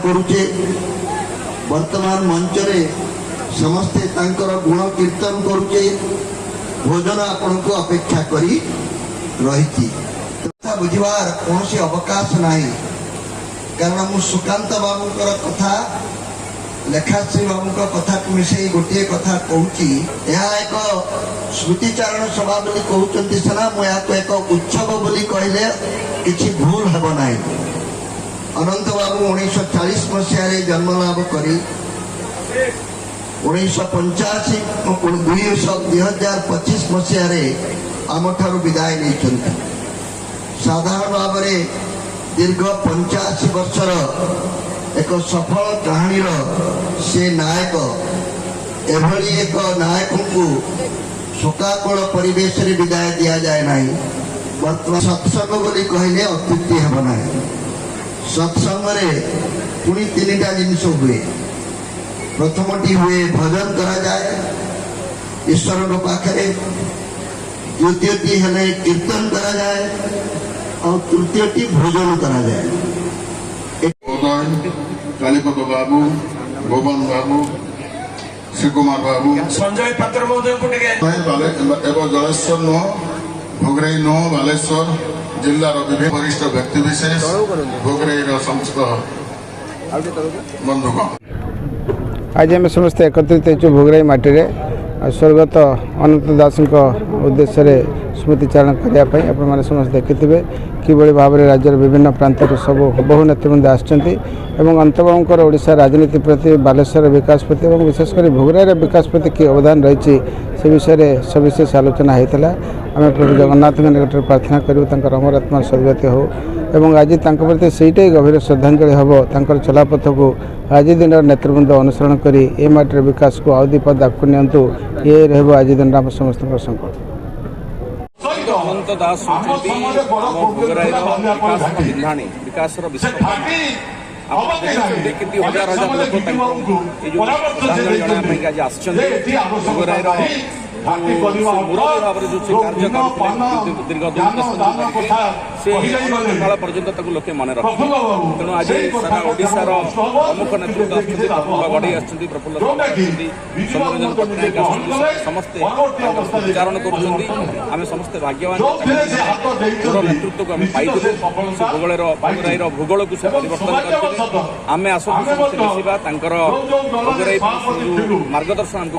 କରୁଛେ। ବର୍ତ୍ତମାନ ମଞ୍ଚରେ ସମସ୍ତେ ତାଙ୍କର ଗୁଣ କୀର୍ତ୍ତନ କରୁଛେ। ଭୋଜନ ଆପଣଙ୍କୁ ଅପେକ୍ଷା କରି ରହିଛି। କଥା ବୁଝିବାର କୌଣସି ଅବକାଶ ନାହିଁ, କାରଣ ମୁଁ ସୁକାନ୍ତ ବାବୁଙ୍କର କଥା, ଲେଖାଶ୍ରୀ ବାବୁଙ୍କ କଥାକୁ ମିଶେଇ ଗୋଟିଏ କଥା କହୁଛି। ଏହା ଏକ ସ୍ମୃତିଚାରଣ ସଭା ବୋଲି କହୁଛନ୍ତି ସିନା, ମୁଁ ଏହାକୁ ଏକ ଉତ୍ସବ ବୋଲି କହିଲେ କିଛି ଭୁଲ ହେବ ନାହିଁ। ଅନନ୍ତ ବାବୁ 1940 ମସିହାରେ ଜନ୍ମଲାଭ କରି 1985, 2025 ମସିହାରେ ଆମଠାରୁ ବିଦାୟ ନେଇଛନ୍ତି। ସାଧାରଣ ଭାବରେ ଦୀର୍ଘ 85 ବର୍ଷର ଏକ ସଫଳ କାହାଣୀର ସେ ନାୟକ। ଏଭଳି ଏକ ନାୟକଙ୍କୁ ଶୋକାକୁଳ ପରିବେଶରେ ବିଦାୟ ଦିଆଯାଏ ନାହିଁ। ବର୍ତ୍ତମାନ ସତ୍ସଙ୍ଗ ବୋଲି କହିଲେ ଅତ୍ୟୁକ୍ତି ହେବ ନାହିଁ। ସତ୍ସଙ୍ଗରେ ପୁଣି ତିନିଟା ଜିନିଷ ହୁଏ। ପ୍ରଥମଟି ହୁଏ ଭଜନ କରାଯାଏ ଈଶ୍ୱରଙ୍କ ପାଖରେ, ଦ୍ୱିତୀୟଟି ହେଲେ କୀର୍ତ୍ତନ କରାଯାଏ, ଆଉ ତୃତୀୟଟି ଭୋଜନ କରାଯାଏ। ଉଦୟ କାଳୀପଦ ବାବୁ, ଭୁବନ ବାବୁ, ଶ୍ରୀକୁମାର ବାବୁ, ସଞ୍ଜୟ ପାତ୍ର ମହୋଦୟଙ୍କୁ ଟିକେ ଏବଂ ଜଳେଶ୍ୱର ନୁହଁ, ଭୋଗରାଇ ନୁହଁ, ବାଲେଶ୍ୱର ଜିଲ୍ଲାର ବିଭିନ୍ନ ବରିଷ୍ଠ ବ୍ୟକ୍ତି ବିଶେଷ, ଭୋଗରାଇର ସମସ୍ତ ବନ୍ଧୁଗଣ, ଆଜି ଆମେ ସମସ୍ତେ ଏକତ୍ରିତ ହେଇଛୁ ଭୋଗରାଇ ମାଟିରେ ସ୍ୱର୍ଗତ ଅନନ୍ତ ଦାସଙ୍କ ଉଦ୍ଦେଶ୍ୟରେ ସ୍ମୃତିଚାରଣ କରିବା ପାଇଁ। ଆପଣମାନେ ସମସ୍ତେ ଦେଖିଥିବେ କିଭଳି ଭାବରେ ରାଜ୍ୟର ବିଭିନ୍ନ ପ୍ରାନ୍ତରୁ ସବୁ ବହୁ ନେତୃବୃନ୍ଦ ଆସିଛନ୍ତି ଏବଂ ଅନନ୍ତବାବୁଙ୍କର ଓଡ଼ିଶା ରାଜନୀତି ପ୍ରତି, ବାଲେଶ୍ୱର ବିକାଶ ପ୍ରତି ଏବଂ ବିଶେଷ କରି ଭୋଗରାଇର ବିକାଶ ପ୍ରତି କି ଅବଦାନ ରହିଛି, ସେ ବିଷୟରେ ସବିଶେଷ ଆଲୋଚନା ହୋଇଥିଲା। ଆମେ ପ୍ରଭୁ ଜଗନ୍ନାଥଙ୍କ ନିକଟରେ ପ୍ରାର୍ଥନା କରିବୁ ତାଙ୍କର ଅମର ଆତ୍ମାର ସଦ୍ଗତି ହେଉ ଏବଂ ଆଜି ତାଙ୍କ ପ୍ରତି ସେଇଟା ଗଭୀର ଶ୍ରଦ୍ଧାଞ୍ଜଳି ହେବ। ତାଙ୍କର ଚଲାପଥକୁ ଆଜି ଦିନର ନେତୃବୃନ୍ଦ ଅନୁସରଣ କରି ଏ ମାଟିର ବିକାଶକୁ ଆଉ ଦୁଇ ପାଦ ଆଗକୁ ନିଅନ୍ତୁ, ଇଏ ରହିବ ଆଜି ଦିନରେ ଆମ ସମସ୍ତଙ୍କର ସଂକଳ୍ପ। ଅନନ୍ତ ଦାସ ହେଉଛନ୍ତି ଆମ ଭୋଗରାଇର ବିକାଶର ବିନ୍ଧାଣୀ, ବିକାଶର ବିଶ୍ୱକର୍ମା। ଆପଣ ଦେଖିଛନ୍ତି କେତେ ହଜାର ହଜାର ଲୋକ ତାଙ୍କୁ ଏଇ ଯୋଉ ଶ୍ରଦ୍ଧାଞ୍ଜଳି ଜଣାଇବା ପାଇଁ ଆଜି ଆସିଛନ୍ତି। ଭୋଗରାଇର ଯୋଉ ମୁରବୀ ଭାବରେ ଯୋଉ ସେ କାର୍ଯ୍ୟ କରିଥିଲେ ଦୀର୍ଘ 2 ଦଶନ୍ଧି ଧରିକି, ସେ ଅନନ୍ତ କାଳ ପର୍ଯ୍ୟନ୍ତ ତାକୁ ଲୋକେ ମନେ ରଖିବେ। ତେଣୁ ଆଜି ସାରା ଓଡ଼ିଶାର ପ୍ରମୁଖ ନେତୃତ୍ୱ ଆସୁଛନ୍ତି। ପ୍ରଫୁଲ୍ଲ ଗଡ଼େଇ ଆସିଛନ୍ତି, ପ୍ରଫୁଲ୍ଲ ସାମଲ ଆସିଛନ୍ତି, ସୌମ୍ୟରଞ୍ଜନ ପଟ୍ଟନାୟକ ଆସିଛନ୍ତି। ସମସ୍ତେ ତାଙ୍କର ସ୍ମୃତିଚାରଣ କରୁଛନ୍ତି। ଆମେ ସମସ୍ତେ ଭାଗ୍ୟବାନ ଯେ ନେତୃତ୍ୱକୁ ଆମେ ପାଇଥିଲୁ। ସେ ଭୋଗରାଇର ଭୂଗୋଳକୁ ସେ ପରିବର୍ତ୍ତନ କରିଥିଲେ। ଆମେ ଆସନ୍ତୁ ସମସ୍ତେ ମିଶିବା, ତାଙ୍କର ଭୋଗରାଇ ଯୋଉ ମାର୍ଗଦର୍ଶନ ଆମକୁ